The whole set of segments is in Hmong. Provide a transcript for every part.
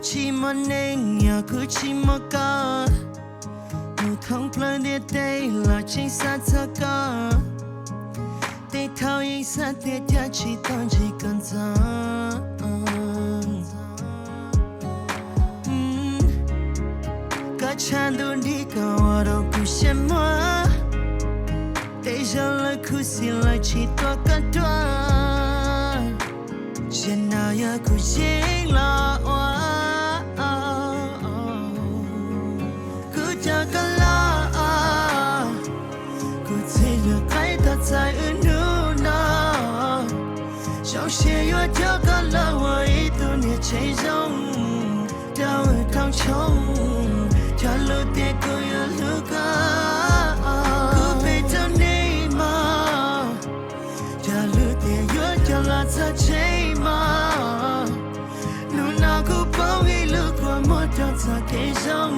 Tsis muaj neeg yog kuv tsis muaj koj, mus thoob plaws ntiaj teb los tseem xav txog koj. Tej thaum yeej xav tias cas tsis tau ntsib koj ntxov. Koj tshav ntuj nrig koj ua rau kuv siab muag. Tej zaum lawv khuv xim lawv tsis tuav koj dua. Zaum no yog kuv yeej los ua. Kuv coj koj los, kuv txhij lwm qaib tau txais wb hnub no. Zoo siab yuav coj koj los ua ib tug niam tsev zoo rau wb thoob tshooj. Cog lus tias kuv yuav hlub koj, kuv pem rau nej mog. Cog lus tias yuav coj los txog tsev mog. Hnub no kuv poob ib lub kua muag rau txoj kev zoo.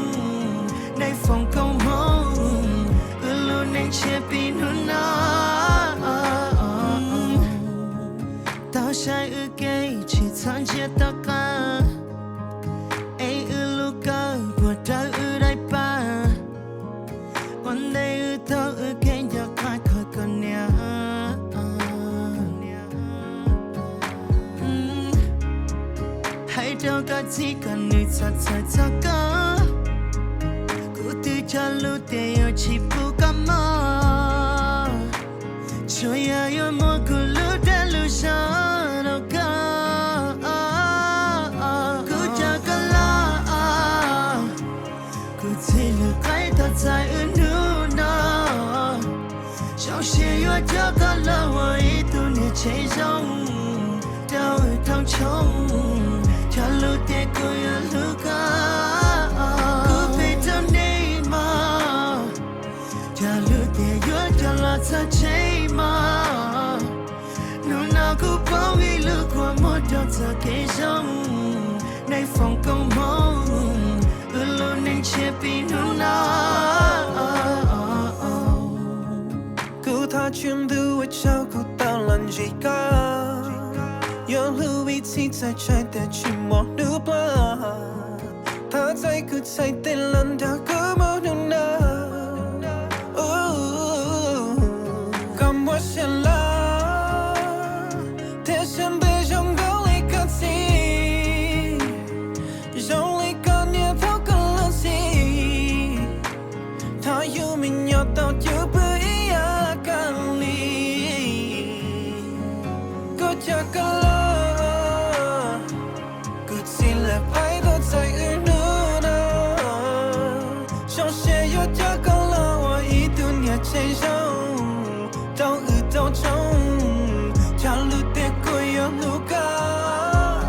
Nej foom koob hmoov, wb lub neej tshiab pib hnub no. Tau saib wb kev tsis txhob ntsia tom qab, es wb lub kawm puas raws wb daim paj. Ua ntej wb tau wb kev nco qab kho koj niam. Hais rau koj txiv kom nws txhob txhawj txog koj. Kuv twb cog lus tias yuav tsis pub koj mob, tsuas yog yuav muab kuv lub dag lub zog rau koj. Kuv coj koj los, kuv txhij lwm qaib tau txais wb hnub no. Zoo siab yuav coj koj los ua ib tug niam tsev zoo rau wb thoob tshooj. Cog lus tias kuv yuav hlub koj, kuv pem rau nej mog. Cog lus tias yuav coj los txog tsev mog. Hnub no kuv poob ib lub kua muag rau txoj kev zoo. Nej foom koob hmoov, wb lub neej tshiab pib hnub no. Kuv thov tswv ntuj ua tsaug kuv tau los ntsib koj. Yuav hlub ib txhis txhais txhais tias tsis muaj hnub plag. Thov txais kuv txhais tes los nrog kuv mus hnub no. Koj muaj siab loj thiab siab ntev zoo nkaus li koj txiv, zoo li koj niam thaum koj los ntxhi. Thov yus me nyuam tau cub pw ib yam koj li. Kuv coj koj los, kuv txhij lwm qaib tau txais wb hnub no. Zoo siab yuav coj koj los ua ib tug niam tsev zoo rau wb thoob tshooj. Cog lus tias kuv yuav hlub koj,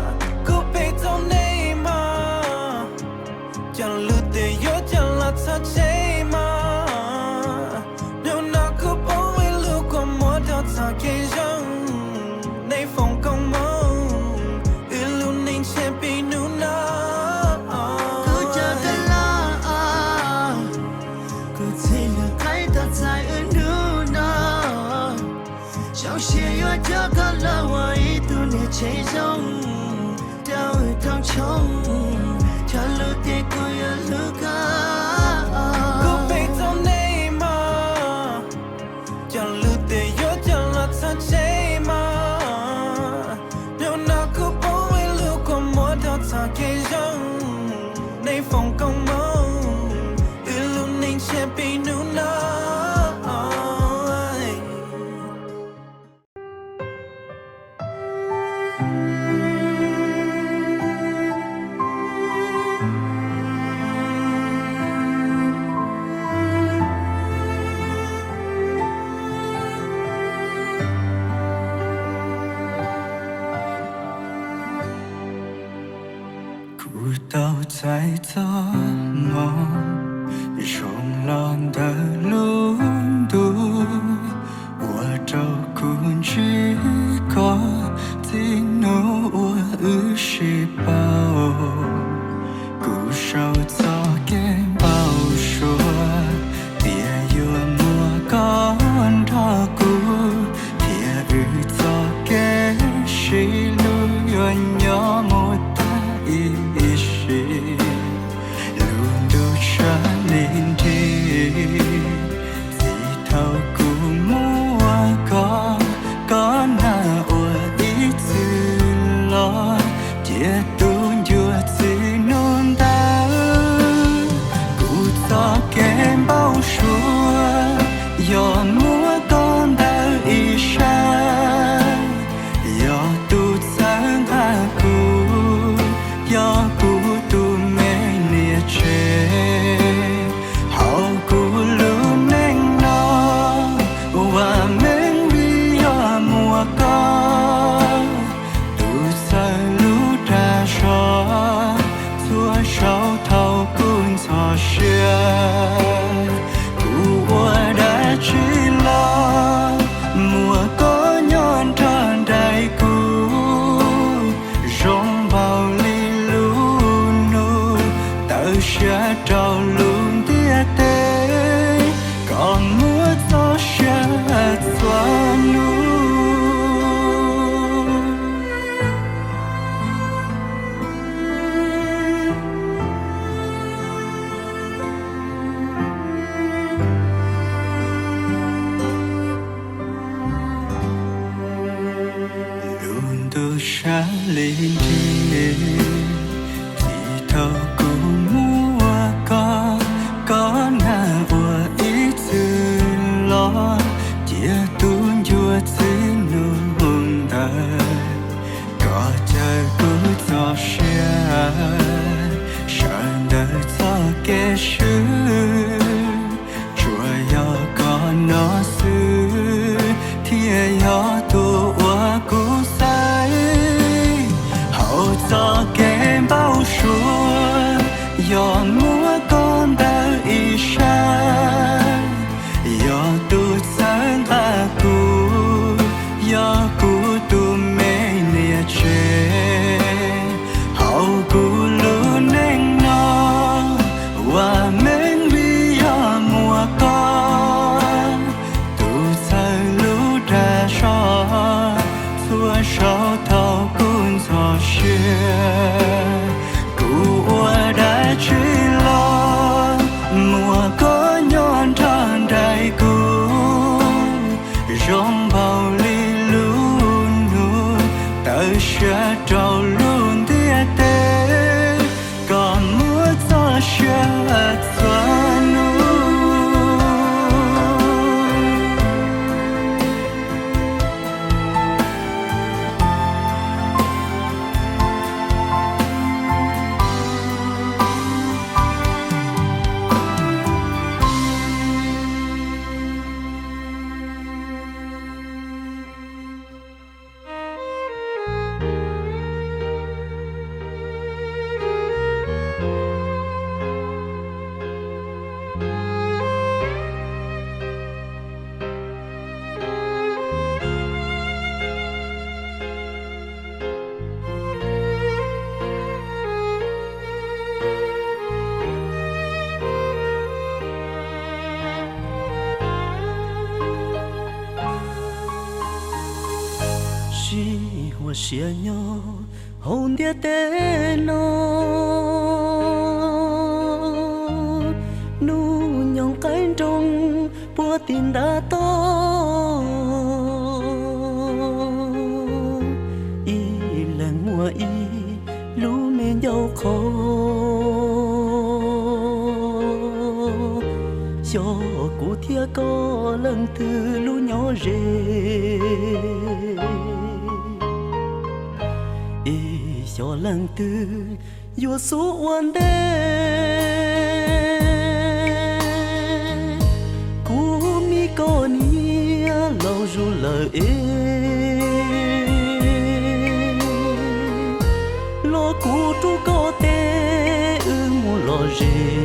kuv pem rau nej mog. Cog lus tias yuav coj los txog tsev mog. Hnub no kuv poob ib lub kua muag rau txoj kev zoo. Nej foom koob hmoov, wb lub neej tshiab pib hnub no. Kuv coj koj los, kuv txhij lwm qaib tau txais wb hnub no. Zoo siab yuav coj koj los ua ib tug niam tsev zoo rau wb thoob tshooj. Cog lus tias kuv yuav hlub koj, kuv pem rau nej mog. Cog lus tias yuav coj los txog tsev mog. Hnub no kuv poob ib lub kua muag rau txoj kev zoo. Nej foom koob hmoov, wb lub neej tshiab pib hnub no. Kuv tau txais txoj hmoo zoo los ntawm lub ntuj, ua rau kuv ntsib koj txij hnub uas wb sib paub. Kuv sau txoj kev npau suav tias yuav muaj koj nrog kuv, thiab wb txoj kev sib hlub yuav nyob mus tag ib sim. rau lub ntiaj teb, kom muab txoj sia txhua lub. Lub ntuj sab li nrig, txij thaum kuv muaj koj, koj nag ua ib txwm los, cia tus ncua txwv nug ntawd, koj caw kuv txoj sia sawv ntawm txoj kev swb. Tsuas yog koj no xwb thiaj yog tus uas kuv xaiv. Hauv txoj kev npau suav yog muab koj ntawm ib sab, yog tus txhawb nqa kuv, yog kuv tus me niam tsev. Hauv kuv lub neej no, ua meej vim yog muaj koj, tus txhawb lub dag zog txhua zaus thaum kuv ntxhov siab. Kuv ua dab tsi los muaj koj nyob nrog nraim kuv, zoo npaum li lub ntuj tawm siab rau lub ntiaj teb, kom muab txoj sia txhua lub. Sib huam siab nyob hauv ntiaj teb no, hnub nyoog qaib nroog puag tim ntav toj, ib leeg muaj ib lub me ncauj qhov. Xyov kuv thiab koj leej twg lub nyob ze, es xyov leej twg yuav xub ua ntej. Kuv me koj niam laus zuj lawm es, los kuv rub koj tes wb mus lom zem.